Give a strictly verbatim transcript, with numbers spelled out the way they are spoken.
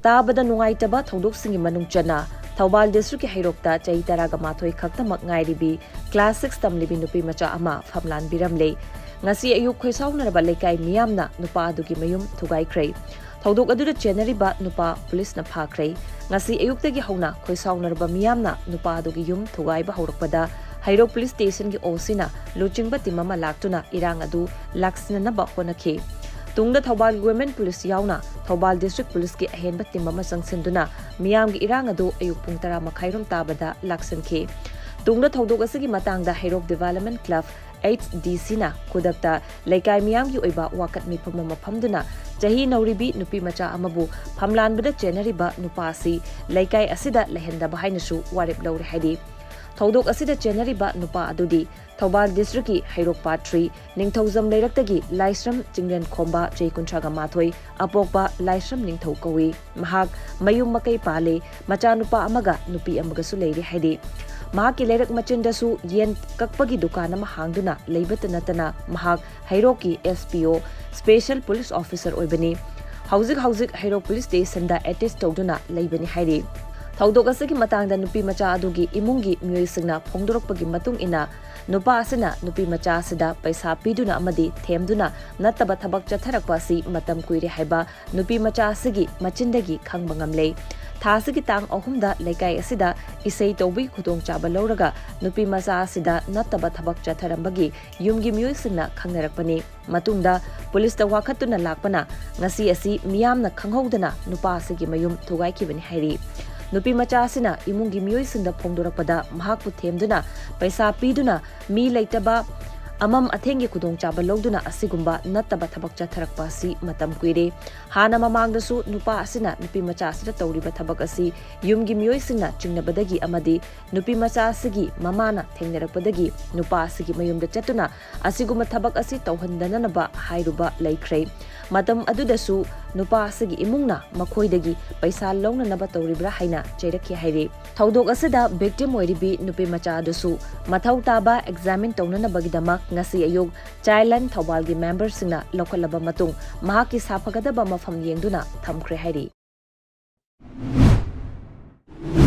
ꯇꯥꯕꯗ ꯅꯨꯡꯉꯥꯏꯇꯕ ꯊꯧꯗꯣꯛꯁꯤꯡꯒꯤ ꯃꯅꯨꯡ ꯆꯟꯅ ꯊꯧꯕꯥꯜ districtꯀꯤ ꯍꯩꯔꯣꯛꯇ ꯆꯍꯤ ꯇꯔꯥꯒ ꯃꯥꯊꯣꯏ ꯈꯛꯇꯃꯛ ꯉꯥꯏꯔꯤꯕꯤ class six ꯇꯝꯂꯤꯕꯤ ꯅꯨꯄꯤ ꯃꯆꯥ ꯑꯃ ꯐꯝꯂꯥꯟꯕꯤꯔꯝꯂꯦ꯫ ꯉꯁꯤ ꯑꯌꯨꯛ ꯈꯣꯏꯁꯥꯎꯅꯔꯕ ꯂꯩꯀꯥꯏ ꯃꯤꯌꯥꯝꯅ ꯅꯨꯄꯥ ꯑꯗꯨꯒꯤ ꯃꯌꯨꯝ ꯊꯨꯒꯥꯏꯈ꯭ꯔꯦ꯫ ꯊꯧꯗꯣꯛ ꯑꯗꯨꯗ ꯆꯦꯟꯅꯔꯤꯕ ꯅꯨꯄꯥ ꯄꯨꯂꯤꯁꯅ ꯐꯥꯈ꯭ꯔꯦ꯫ ꯉꯁꯤ ꯑꯌꯨꯛꯇꯒꯤ ꯍꯧꯅ ꯈꯣꯏꯁꯥꯎꯅꯔꯕ ꯃꯤꯌꯥꯝꯅ ꯅꯨꯄꯥ ꯑꯗꯨꯒꯤ ꯌꯨꯝ ꯊꯨꯒꯥꯏꯕ ꯍꯧꯔꯛꯄꯗ ꯍꯩꯔꯣꯛ police stationꯒꯤ OCꯅ ꯂꯨꯆꯤꯡꯕ team ꯑꯃ ꯂꯥꯛꯇꯨꯅ ꯏꯔꯥꯡ ꯑꯗꯨ ꯂꯥꯛꯁꯤꯟꯅꯅꯕ ꯍꯣꯠꯅꯈꯤ꯫ ꯇꯨꯡꯗ ꯊꯧꯕꯥꯜꯒꯤ women police ꯌꯥꯎꯅ ꯊꯧꯕꯥꯜ district policeꯀꯤ ꯑꯍꯦꯟꯕ team ꯑꯃ ꯆꯪꯁꯤꯟꯗꯨꯅ ꯃꯤꯌꯥꯝꯒꯤ ꯏꯔꯥꯡ ꯑꯗꯨ ꯑꯌꯨꯛ ꯄꯨꯡ ꯇꯔꯥ ꯃꯈꯥꯏꯔꯣꯝ ꯇꯥꯕꯗ ꯂꯥꯛꯁꯤꯟꯈꯤ꯫ ꯇꯨꯡꯗ ꯊꯧꯗꯣꯛ ꯑꯁꯤꯒꯤ ꯃꯇꯥꯡꯗ ꯍꯩꯔꯣꯛ Development Club HDCꯅ ꯈꯨꯗꯛꯇ ꯂꯩꯀꯥꯏ ꯃꯤꯌꯥꯝꯒꯤ ꯑꯣꯏꯕ ꯋꯥꯀꯠ ꯃꯤꯐꯝ ꯑꯃ ꯐꯝꯗꯨꯅ ꯆꯍꯤ ꯅꯧꯔꯤꯕꯤ ꯅꯨꯄꯤ ꯃꯆꯥ ꯑꯃꯕꯨ ꯐꯝꯂꯥꯟꯕꯗ ꯆꯦꯟꯅꯔꯤꯕ ꯅꯨꯄꯥ ꯑꯁꯤ ꯂꯩꯀꯥꯏ ꯑꯁꯤꯗ ꯂꯩꯍꯟꯗꯕ ꯍꯥꯏꯅꯁꯨ ꯋꯥꯔꯦꯞ ꯂꯧꯔꯦ ꯍꯥꯏꯔꯤ꯫ ꯊꯧꯗꯣꯛ ꯑꯁꯤꯗ ꯆꯦꯟꯅꯔꯤꯕ ꯅꯨꯄꯥ ꯑꯗꯨꯗꯤ ꯊꯧꯕꯥꯜ districtꯀꯤ ꯍꯩꯔꯣꯛ part three ꯅꯤꯡꯊꯧꯖꯝ ꯂꯩꯔꯛꯇꯒꯤ ꯂꯥꯏꯁ꯭ꯔꯝ ꯆꯤꯡꯂꯦꯟ ꯈꯣꯝꯕ ꯆꯍꯤ ꯀꯨꯟꯊ꯭ꯔꯥꯒ ꯃꯥꯊꯣꯏ, ꯑꯄꯣꯛꯄ ꯂꯥꯏꯁ꯭ꯔꯝ ꯅꯤꯡꯊꯧ ꯀꯧꯏ꯫ ꯃꯍꯥꯛ ꯃꯌꯨꯝ ꯃꯀꯩ ꯄꯥꯜꯂꯦ, ꯃꯆꯥꯅꯨꯄꯥ ꯑꯃꯒ ꯅꯨꯄꯤ ꯑꯃꯒꯁꯨ ꯂꯩꯔꯦ ꯍꯥꯏꯔꯤ꯫ ꯃꯍꯥꯛꯀꯤ ꯂꯩꯔꯛ ꯃꯆꯤꯟꯗꯁꯨ ꯌꯦꯟ ꯀꯛꯄꯒꯤ ꯗꯨꯀꯥꯟ ꯑꯃ ꯍꯥꯡꯗꯨꯅ ꯂꯩꯕꯇ ꯅꯠꯇꯅ ꯃꯍꯥꯛ ꯍꯩꯔꯣꯛꯀꯤ SPO, special police officer ꯑꯣꯏꯕꯅꯤ꯫ ꯍꯧꯖꯤꯛ ꯍꯧꯖꯤꯛ ꯍꯩꯔꯣꯛ police stationꯗ attach ꯇꯧꯗꯨꯅ ꯂꯩꯕꯅꯤ ꯍꯥꯏꯔꯤ꯫ ꯊꯧꯗꯣꯛ ꯑꯁꯤꯒꯤ ꯃꯇꯥꯡꯗ ꯅꯨꯄꯤ ꯃꯆꯥ ꯑꯗꯨꯒꯤ ꯏꯃꯨꯡꯒꯤ ꯃꯤꯑꯣꯏꯁꯤꯡꯅ ꯐꯣꯡꯗꯣꯔꯛꯄꯒꯤ ꯃꯇꯨꯡ ꯏꯟꯅ, ꯅꯨꯄꯥ ꯑꯁꯤꯅ ꯅꯨꯄꯤ ꯃꯆꯥ ꯑꯁꯤꯗ ꯄꯩꯁꯥ ꯄꯤꯗꯨꯅ ꯑꯃꯗꯤ ꯊꯦꯝꯗꯨꯅ ꯅꯠꯇꯕ ꯊꯕꯛ ꯆꯠꯊꯔꯛꯄ ꯑꯁꯤ ꯃꯇꯝ ꯀꯨꯏꯔꯦ ꯍꯥꯏꯕ ꯅꯨꯄꯤ ꯃꯆꯥ ꯑꯁꯤꯒꯤ ꯃꯆꯤꯟꯗꯒꯤ ꯈꯪꯕ ꯉꯝꯂꯦ꯫ ꯊꯥ ꯑꯁꯤꯒꯤ ꯇꯥꯡ ꯑꯍꯨꯝꯗ ꯂꯩꯀꯥꯏ ꯑꯁꯤꯗ ꯏꯁꯩ ꯇꯧꯕꯒꯤ ꯈꯨꯗꯣꯡꯆꯥꯕ ꯂꯧꯔꯒ ꯅꯨꯄꯤ ꯃꯆꯥ ꯑꯁꯤꯗ ꯅꯠꯇꯕ ꯊꯕꯛ ꯆꯠꯊꯔꯝꯕꯒꯤ ꯌꯨꯝꯒꯤ ꯃꯤꯑꯣꯏꯁꯤꯡꯅ ꯈꯪꯅꯔꯛꯄꯅꯤ꯫ ꯃꯇꯨꯡꯗ ꯄꯨꯂꯤꯁꯇ ꯋꯥꯀꯠꯇꯨꯅ ꯂꯥꯛꯄꯅ ꯉꯁꯤ ꯑꯁꯤ ꯃꯤꯌꯥꯝꯅ ꯈꯪꯍꯧꯗꯅ ꯅꯨꯄꯥ ꯑꯁꯤꯒꯤ ꯃꯌꯨꯝ ꯊꯨꯒꯥꯏꯈꯤꯕꯅꯤ ꯍꯥꯏꯔꯤ꯫ ꯅꯨꯄꯤ ꯃꯆꯥ ꯑꯁꯤꯅ ꯏꯃꯨꯡꯒꯤ ꯃꯤꯑꯣꯏꯁꯤꯡꯗ ꯐꯣꯡꯗꯣꯔꯛꯄꯗ ꯃꯍꯥꯛꯄꯨ ꯊꯦꯝꯗꯨꯅ ꯄꯩꯁꯥ ꯄꯤꯗꯨꯅ ꯃꯤ ꯂꯩꯇꯕ, ꯑꯃꯝ ꯑꯊꯦꯡꯒꯤ ꯈꯨꯗꯣꯡꯆꯥꯕ ꯂꯧꯗꯨꯅ ꯑꯁꯤꯒꯨꯝꯕ ꯅꯠꯇꯕ ꯊꯕꯛ ꯆꯠꯊꯔꯛꯄ ꯑꯁꯤ ꯃꯇꯝ ꯀꯨꯏꯔꯦ꯫ ꯍꯥꯟꯅ ꯃꯃꯥꯡꯗꯁꯨ ꯅꯨꯄꯥ ꯑꯁꯤꯅ ꯅꯨꯄꯤ ꯃꯆꯥ ꯑꯁꯤꯗ ꯇꯧꯔꯤꯕ ꯊꯕꯛ ꯑꯁꯤ ꯌꯨꯝꯒꯤ ꯃꯤꯑꯣꯏꯁꯤꯡꯅ ꯆꯤꯡꯅꯕꯗꯒꯤ ꯑꯃꯗꯤ ꯅꯨꯄꯤ ꯃꯆꯥ ꯑꯁꯤꯒꯤ ꯃꯃꯥꯅ ꯊꯦꯡꯅꯔꯛꯄꯗꯒꯤ ꯅꯨꯄꯥ ꯑꯁꯤꯒꯤ ꯃꯌꯨꯝꯗ ꯆꯠꯇꯨꯅ ꯑꯁꯤꯒꯨꯝꯕ ꯊꯕꯛ ꯑꯁꯤ ꯇꯧꯍꯟꯗꯅꯅꯕ ꯍꯥꯏꯔꯨꯕ ꯂꯩꯈ꯭ꯔꯦ꯫ ꯃꯇꯝ ꯑꯗꯨꯗꯁꯨ ꯅꯨꯄꯥ ꯑꯁꯤꯒꯤ ꯏꯃꯨꯡꯅ ꯃꯈꯣꯏꯗꯒꯤ ꯄꯩꯁꯥ ꯂꯧꯅꯅꯕ ꯇꯧꯔꯤꯕ꯭ꯔꯥ ꯍꯥꯏꯅ ꯆꯩꯔꯛꯈꯤ ꯍꯥꯏꯔꯤ꯫ ꯊꯧꯗꯣꯛ ꯑꯁꯤꯗ victim ꯑꯣꯏꯔꯤꯕꯤ ꯅꯨꯄꯤ ꯃꯆꯥ ꯑꯗꯨꯁꯨ ꯃꯊꯧ ꯇꯥꯕ examine ꯇꯧꯅꯅꯕꯒꯤꯗꯃꯛ ꯉꯁꯤ ꯑꯌꯨꯛ Child Line ꯊꯧꯕꯥꯜꯒꯤ memberꯁꯤꯡꯅ ꯂꯧꯈꯠꯂꯕ ꯃꯇꯨꯡ ꯃꯍꯥꯛꯀꯤ ꯁꯥꯐꯒꯗꯕ ꯃꯐꯝ ꯌꯦꯡꯗꯨꯅ ꯊꯝꯈ꯭ꯔꯦ ꯍꯥꯏꯔꯤ꯫